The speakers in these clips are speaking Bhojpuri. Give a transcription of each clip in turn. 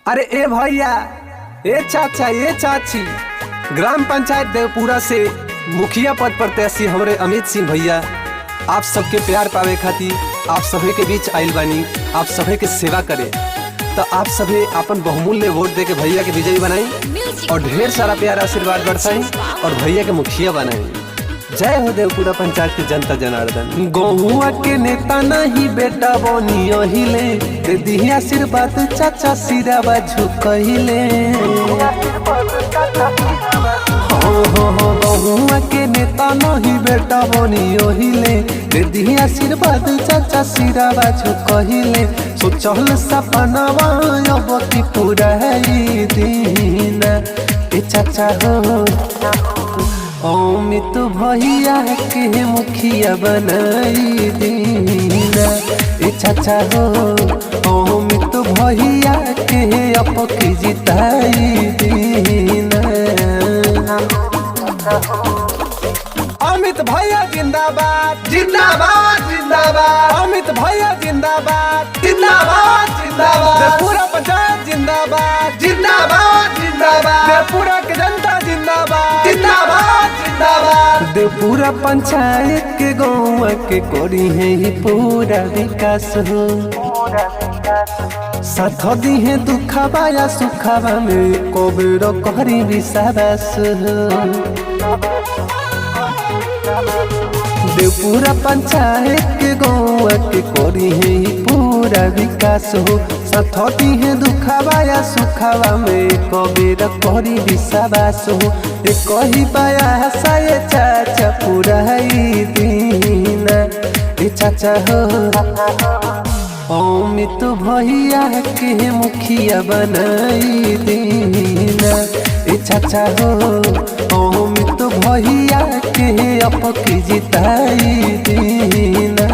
अरे ए भैया, ए चाचा, ए चाची, ग्राम पंचायत देवपुरा से मुखिया पद प्रत्याशी हमरे अमित सिंह भैया आप सबके प्यार पावे खातिर आप सभी के बीच आइल बानी, आप सभी के सेवा करे। तो आप सभी अपन बहुमूल्य वोट दे के भैया के विजयी बनाई और ढेर सारा प्यार आशीर्वाद बरसाई और भैया के मुखिया बनाई। जय हो देवपुरा पंचायत के जनता जनार्दन। गहुआ के नेता नहीं बेटा बनी ओहिले, दे दिही आशीर्वाद चाचा सिरावा झुकहिले। हो हो हो, गहुआ के नेता नहीं बेटा बनी ओहिले, दे दिही आशीर्वाद चाचा सिरावा झुकहिले। सोचल सपनावा अब की पूरा दीना, ए चाचा हो अमित भैया के मुखिया बनाई दीना। ए चाचा हो अमित भैया के अपकी जिताई दीना। अमित भैया जिंदाबाद जिंदाबाद जिंदाबाद, अमित भैया जिंदाबाद जिंदाबाद जिंदाबाद, पूरा पंचायत जिंदाबाद जिंदाबाद जिंदाबाद, पूरा के जनता जिंदाबाद जिंदाबाद जिंदाबाद। देवपुरा पंचायत के गौवा के कोरी है ही पूरा विकास हो, साथ दी है दुखावा या सुखावा में कोबरो कहरी विश्वास हो। देवपुरा पंचायत के गौवा के कोरी है पूरा विकास हो, सथती है दुखावा या सुखावा में कबीर कोरी विश्वास हो। ये कही पाया साये चाचा पूरा ही दीना, ए चाचा हो अमित भैया के मुखिया बनाई दीना। ए चाचा हो अमित भैया के अपकी जिताई दीना।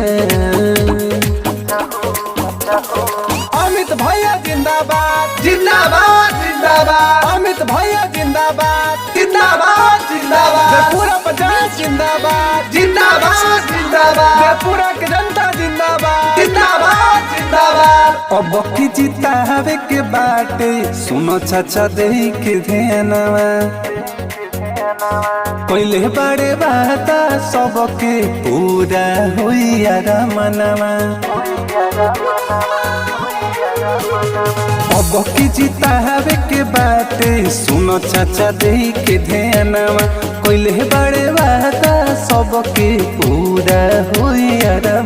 अमित भैया जिंदाबाद जिंदाबाद जिंदाबाद, अमित भैया जिंदाबाद जिंदाबाद जिंदाबाद, पूरा पंचायत जिंदाबाद जिंदाबाद जिंदाबाद, पूरा के जनता जिंदाबाद जिंदाबाद जिंदाबाद। अब की जितावे के बाटे सुनो चाचा दे के ध्यानवा, पहले बड़े बाता सबके पूरा होई मनवा। अब की जितावे के बाटे सुनो चाचा दे के ध्यानवा, कोइले बड़े वादा सबके पूरा होई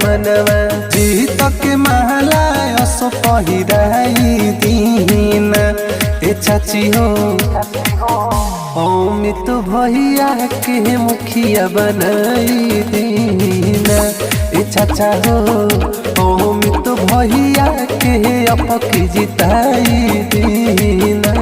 मनवा। जीत के महला असो पहिराई दीना, ए चाची हो अमित भैया के मुखिया बनाई दीना। ए चाचा हो अमित भैया के अपकी जिताई दीना।